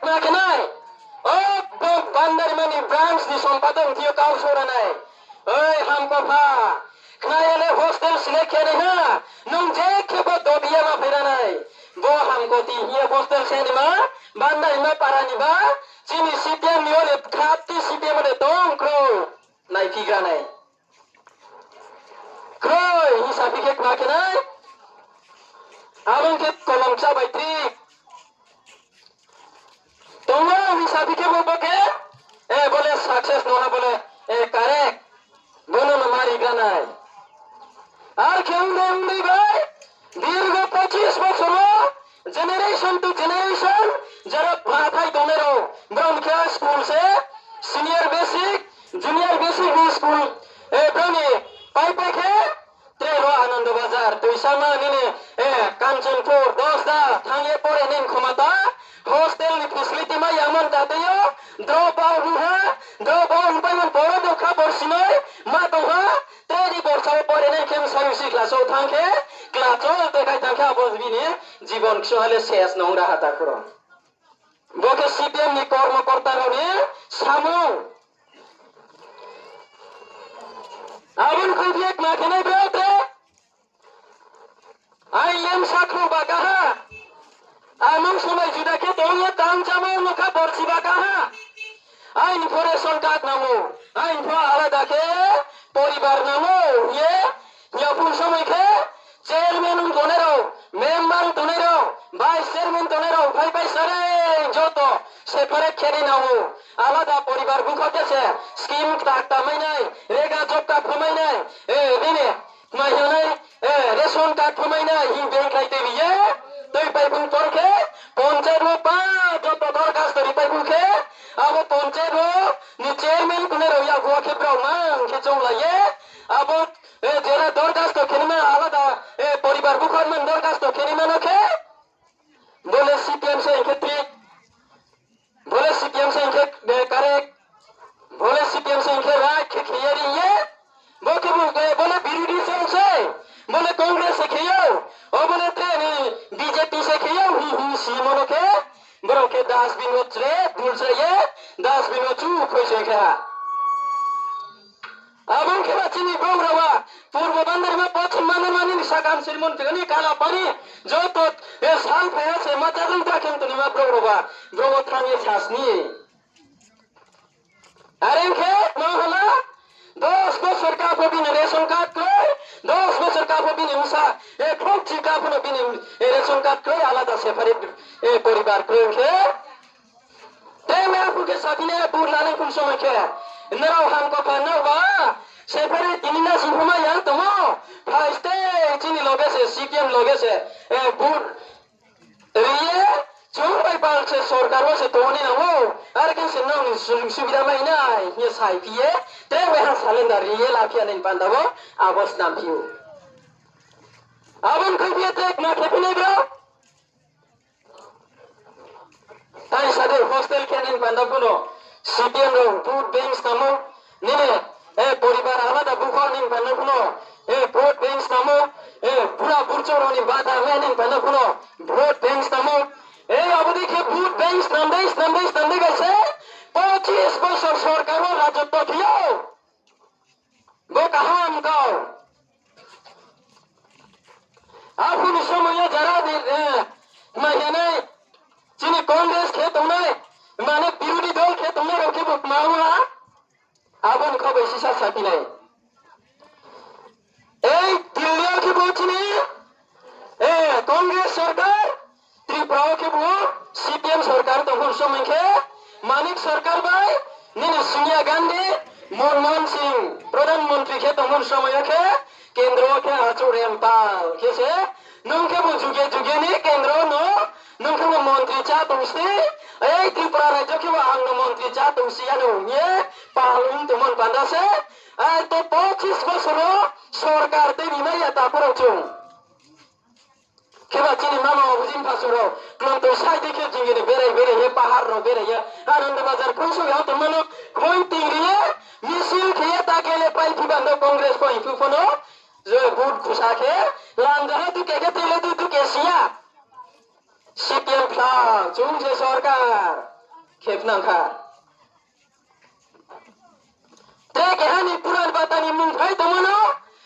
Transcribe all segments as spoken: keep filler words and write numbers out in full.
Kma khe nai, o bo Bandarimani branch ni sompado thing yo kau sora nai. Oi, hamkopha, khna ya le hostel select khe nai ha, nung je khe bo dobi ya ma phaira nai. Bo hamkoti hing ye hostel se ni ma, Bandarima para ni ba, chini C P M ni o le khapti C P M o le tong kroi. Naiphigra nai. Kroi hing saphi khe kma khe nai. Abo khe kolom kcha bai trik. Tongmo hing saphi khe bo, bo khe, e, bo le success no ha bo le, e, correct. Bono no mari ganai. Ar khe ongdei ongdei bai, দীর্ঘ পঁচিশ বছর o generation to generation jera phathai tongnai rao, brao ni khe school se, senior basic, junior basic ni school, e, brao ni paipai khe, tre ro Anandabazar, Toisama nini, e, Kanchanpur, Dosda, thanng ye pore nai khomata, hostel ni facility mai yangman tatei yo, drop out ong ha, drop out ong paimon poro do kha borsi noi, ma tong ha, tre ni borsa wo pore nai khe bsai bsi class o thanng khe, class o te khai thanng khe abo bini jibon ksu ha le ses nong raha ta khoro. Bo khe C P M ni kormokorta rao ni samung. Abo ni khuiphi ye kma khe nai brao tre. Ain lemsa khrouh ba kaha. Amung somai juda khe tong ye tang chámo no kha borsi ba kaha. Ain pho ration card nang ou. Ain pho alada khe poribar nang ou hing ye, hing ya phung somoi khe chairman ong tongnai rao, member tongnai rao, vice chairman tongnai rao, phaipai sare joto separate khe nai nang ou. Alada poribar bukha khe se scheme kta kta mai nai, rega job card pho mai nai, e, bini, mai hing nai, e, ration card pho mai nai hing beng khlai tei ri ye, tei pai phung por khe, panchayat wo pa joto dorkhasto ri pai phung khe, abo panchayat wo ni chairman tongnai rao yakgu wo khe brao mang khe chounglai ye, abo, e, jera dorkhasto khe naima alada, e, poribar bukha man dorkhasto khe naima no khe, bo le C P M se hing khe trik, bo le C P M se hing khe, e, correct, bo le C P M se hing khe right khe khe ye ri ye, bo khe bo, e, bo le বিরোধী se ong se, bo le Congress se khe ou, o bo le tre ni B J P se khe ou, hi hi si mo no khe, brao khe dustbin wo chre, dul chre ye, dustbin wo chu khoi se khe ha. Abo ong khe ba chini brouh rao ba, Purbo Bandarima, Poschim Bandarima ni sakam sirmon tgani Kalapani, joto, e, sal phai ha se ma chajang ta khe tongnaima brouh rao ba, brouh wo thanng ye sasni. Are ong khe, ma hala, দশ বছর ka pho bini ration card kroi, দশ বছর ka pho bini bsa, e, khrouhchi ka pho no bini, e, ration card kroi, alada separate, e, poribar kroi ong khe. Tei ma phu khe saphi nai, vote lanai phung somoi khe. Nrao hamkopha nrao ba, separate tini na sing pho ma yang tongmo. Phai ste chini loge se, C P M loge se, e, vote ri ye, chung bai pal se sorkar wo se tongni nang ou. Are khe se nrao ni sujug subida mai nai hing ye saiphi ye, tre waiha surrender ri ye laphi ya nai ni panda wo, abo snam phi ou. Abo ni khuiphi ye tre kma khe phi nai brao. Tai sa de hostel khe nini panda phuno, C P M rao vote bank snamo, nini, e, poribar alada bukha nini panda phuno, e, vote bank snamo, e, bura burchouh rao ni bada me nini panda phuno, vote bank snamo, e, abo dei khe vote bank snam dei, snam dei, snam dei bai se, pochis bosor sorkar wo rajotto khe ou. Bo kaham kau. Aphuru ni somoi yo jara di, e, mai ya nai, chini Congress khe tongnai, mane birodhi dol khe tongnai rao khe bo kma ong ha, abo ni kha bai sisa saphi nai. Ei Delhi yo khe bo chini, e, Congress sorkar, Tripura wo khe bo C P M sorkar tong phuno somoi khe, Manik Sarkar bai, nini Sonia Gandhi, Manmohan Singh, Pradhan Mantri khe tongmo ni somoi yo khe, kendro wo khe achouh rem pal khe se, nung khe bo juge juge ni kendro no, nung khe bo montri chá tong si, ei Tripura rajyo khe bo ang no montri chá tong si ya no hing ye, pal ong tongmo ni panda se, ai to pochis bosor wo sorkar tei rimai ya takhu rao chung. Kheba chini mama o bujin phasu rao, klomtoi sai dei khe jing gini berai berai ye, pahar rao berai ye, Ananda Bazar khuisu ya tongma no, khoi tingri ye, misil khe ye, ta kele pai phiba no Congress pho hingphi pho no, je vote khusa khe, lamjaha duke khe tele du duke siya. C P M phlao, chung se sorkar khe phnang kha. Tre keha ni puran bata ni mung phai tongmo no,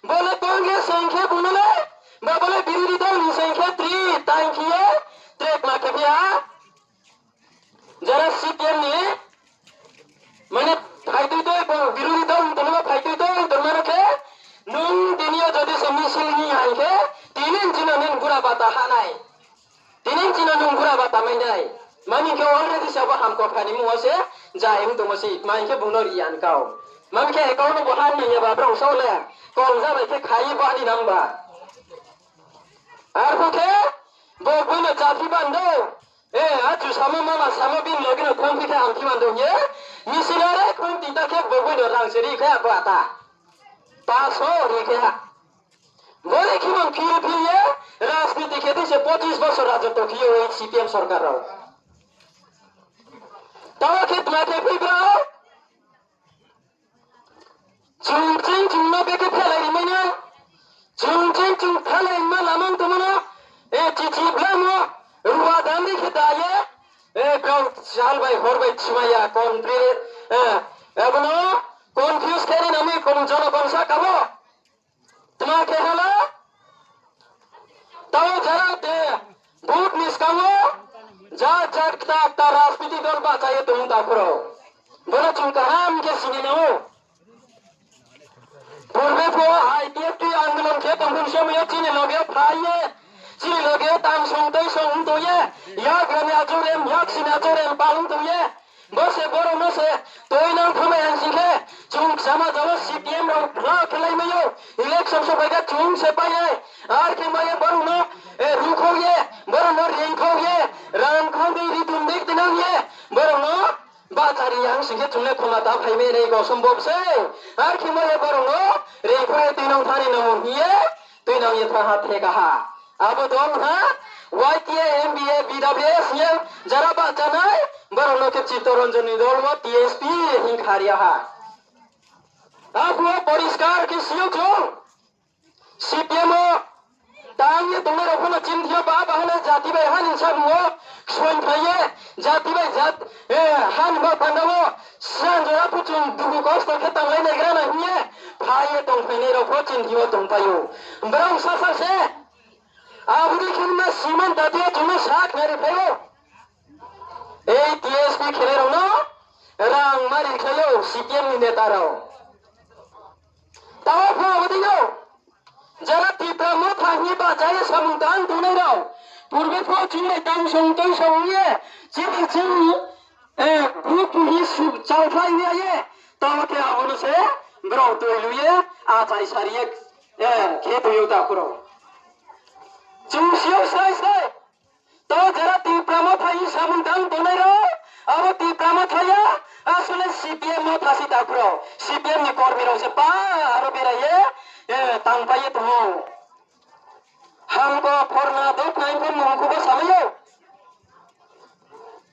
bo le Congress se hing khe bung no le, ba bo le birodhi dol ni se hing khe tri, tang khe ye, tre kma khe phi ha. Jara C P M ni, mane, phaitui tui, bo birodhi dol ni tongmo phaitui tui, tongma no khe, nung tini yo jodi se misil ni hing khe, tini chini nung bura bata ha nai. Tini chini nung bura bata mai nai. Mani khe already se abo hamkho kha ni mung wo se, ja hing tongmo se, mani khe bung no ri ya kau. Mani khe account no bo ha nai ya ba brao sao le, kong ja bai khe khai bo ani nang ba. Arphuh khe, bo boi no chaphi bando. E, achu samo mama samo bini loge no khongphi khe hamthi mando hing ye, misil are khong tinta khe bo boi no rang se ri khe abo ata. Paso ri khe ha. Bo le khimon phil phil ye, rajniti khe tei se pochis bosor rajotto khe ye C P M sorkar rao. Taoh khe tma khe phi brao? Chung ching chung no bekhe phelai rimai nai. Chung ching chung phelai ma lamang tongmo no. E chichi blamo. Rua dandi khe da ye. E brao sal bai hor bai chimai ya kon pri. E, abo no confuse khe ri nami kon jono kon sa kabo. Tma khe hala. Tao jara de, vote ni skang wo, ja ja kta kta rajniti dol bahcha ye tong ta phuro. Bono chung kaham khe sini nang ou. Purbe pho I P F T andolon khe tong phung somoi yo chini loge yo phai ye, chini loge yo tang song tei song ong tong ye, yak rani achouh rem, yak sini achouh rem pal ong tong ye. Bo se borok no se toi nang thamai ang sing khe, chung sama jabo C P M rao phla khelai mai ou, election sophai khe chung se pai ye, ar khe mai ye borok no, e, rukhou ye, borok no rengkhou ye, rang khang dei ri tum dei tinang ye, borok no bachari ang sing khe chung le khoma ta phai mai nai kosom bob se, ar khe mai ye borok no rengkhou ye tinang thani nang hing ye, Tuinang ye tha ha theka ha. Abo dol ha, Y T A, M B A, B W S ye jara bahchanai, borok no khe Chittaranjan ni dol wo T S P hing kha ri ha. Abo poriskar khe siyok chung. C P M o tang ye tongnai rao pho no chini thing yo ba ba hano jati bai hani samung wo ksoing phai ye, jati bai jat, eh, hani ba panda wo, siyan jora pho chung dugu kosto khe tanglai naigra na hing ye, phai ye tongphainai rao pho chini thing yo tongpai ou. Brao sasa se, Abo dei khe ma simon dati yo chung no sa khnari phai ou. Ei T S P khenai rao no rang mari khlai ou C P M ni neta rao. Taoh pho abo dei yo. Jara Tipra Motha hing ye bahcha ye samung tang tongnai rao. Purbe pho chung bai tang song toi song ye. Chini chini, eh, bru puhi suk chalkhlai ya ye. Taoh khe abo no se brao toi lu ye, achai sari ye, eh, khe toi ou ta khurao. Chung siyok sai sai. Taoh jara Tipra Motha hing samung tang tongnai rao, abo Tipra Motha ya, asole C P M Motha si ta khurao, C P M ni kormi rao se pa, aro berai ye, eh, tangpai ye tong ou. Hamko phorna dokna hing pho mung khubo samai ou.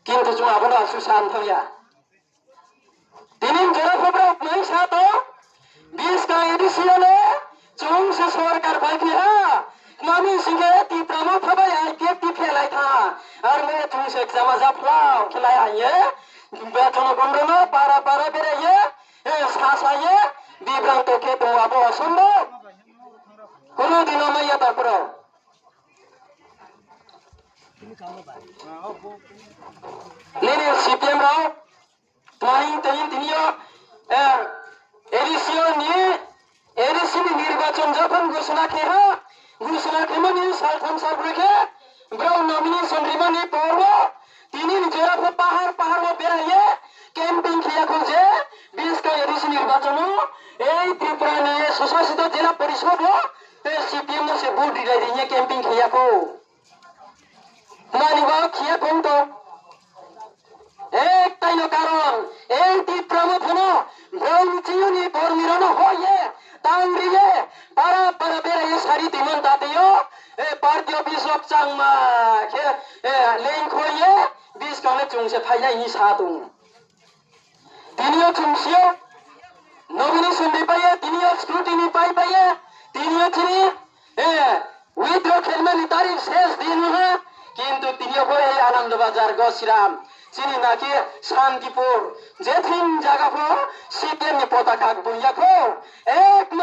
Kintu chung abo no asuh san thang ya. Tini jora pho brao kmai sa tong, biskang A D C yo le, chung se sorkar bai phi ha, mami sing khe Tipra Motha bai I P F T phelai tha, aro le chung se kchama japhlao khelai ha ye, beton gondro no para para berai ye, eh, sasa ye, bibranto khe tong abo osombo. Kono dino mai ya ta khurao. Nini C P M rao, tma hing tini yo, eh, A D C yo ni, A D C ni nirbachon jokhon ghosona khe ha, ghosona khemo ni saltham salbroi khe, brao nomination rimo ni por wo, tini ni jora pho pahar pahar wo berai ye, camping khe ya khou je, biskang A D C nirbachon wo, ei Tripura ni swsasito jela porishod wo, tei C P M no se vote rilai ri ye camping khe ya khou. Mani ba khiya kong to. Ektai no karon, ei Tipra Motha no, brao ni chini kormi rao no hoih ye, tang ri ye, para para berai ye sari tui man ta tei yo, eh, party office rok changma khe, eh, lengkhoi ye, biskang le chung se phainai hing sa tong. Tini yo chung si yo, nomination ri pai ye, tini yo scrutiny pai pai ye, tini yo chini, eh, withdraw khelma ni tarik ses din ha, Kintu tini yo pho ei Anandabazar, Gosiram, chini na khe Santipur, je thing zaga pho C P M ni potaka bung ya kho, ek